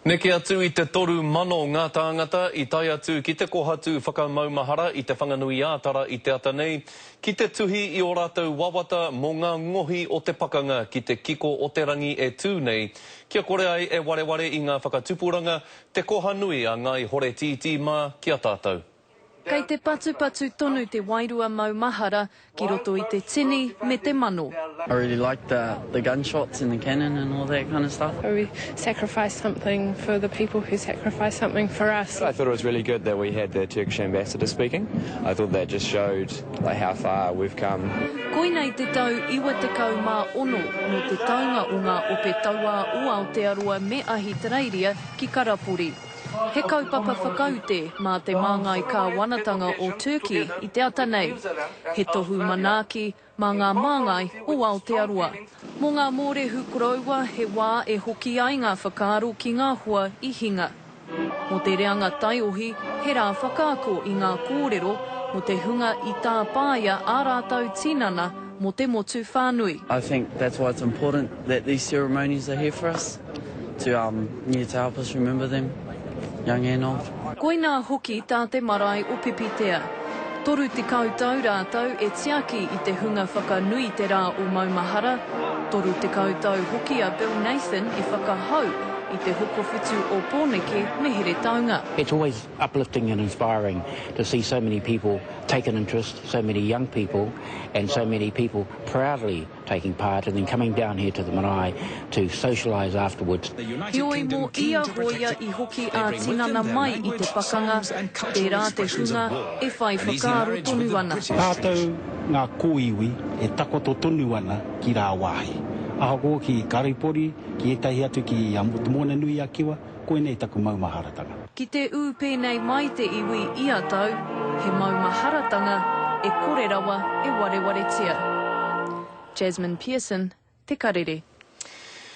Neke atu i te 3,000 ngā tāngata i tae atu ki te kohatu whakamaumahara i Te Whanganui-ā-Tara i te ata nei, ki te tuhi i ō rātou wawata mō ngā ngohi o te pakanga ki te kiko o te rangi e tū nei, kia kore ai e wareware i ngā whakatupuranga, te koha nui a Ngāi Horetītī mā ki a tātou. Kei te patupatu tonu te wairua maumahara ki roto i te tini me te mano. I really liked the the gunshots and the cannon and all that kind of stuff. We sacrificed something for the people who sacrificed something for us. I thought it was really good that we had the Turkish ambassador speaking. I thought that just showed like how far we've come. Koinei te tau 96 nō te taunga o ngā ope tauā o Aotearoa me Ahitereiria ki Karapori. He kaupapa whakaute mā te māngai kāwanatanga o Turkey i te ata nei. He tohu manaaki mā ngā māngai o Aotearoa. Mō ngā mōrehu koroua he wā e hoki ai ngā whakaaro ki ngā hoa i hinga. Mō te reanga taiohi he rā whakaako i ngā kōrero mō te hunga i tāpaea ā rātou tinana mō te motu whānui. I think that's why it's important that these ceremonies are here for us. To um yeah to help us remember them, young and old. Koinā hoki tā te marae o Pipitea. 30 tau rātou e tiaki i te hunga whakanui te rā o Maumahara, 30 tau hoki a Bill Nathan e whakahau i te hokowhitu o Pōneke me Heretaunga. It's always uplifting and inspiring to see so many people take an interest, so many young people and so many people proudly taking part and then coming down here to the marae to socialise afterwards. Heoi mō ia hōia i hoki ā-tinana mai i te pakanga, tērā te hunga e whai whakaaro tonu ana. Tātou ngā kōiwi e takoto tonu ana ki rāwāhi. Ahakoa ki Karipori, ki ētahi atu ki Te Moana-nui-a-Kiwa, koinei taku maumaharatanga. Ki te ū pēnei mai te iwi ia tau, he maumaharatanga e kore rawa e warewaretia. Jasmine Pearson, Te Karere.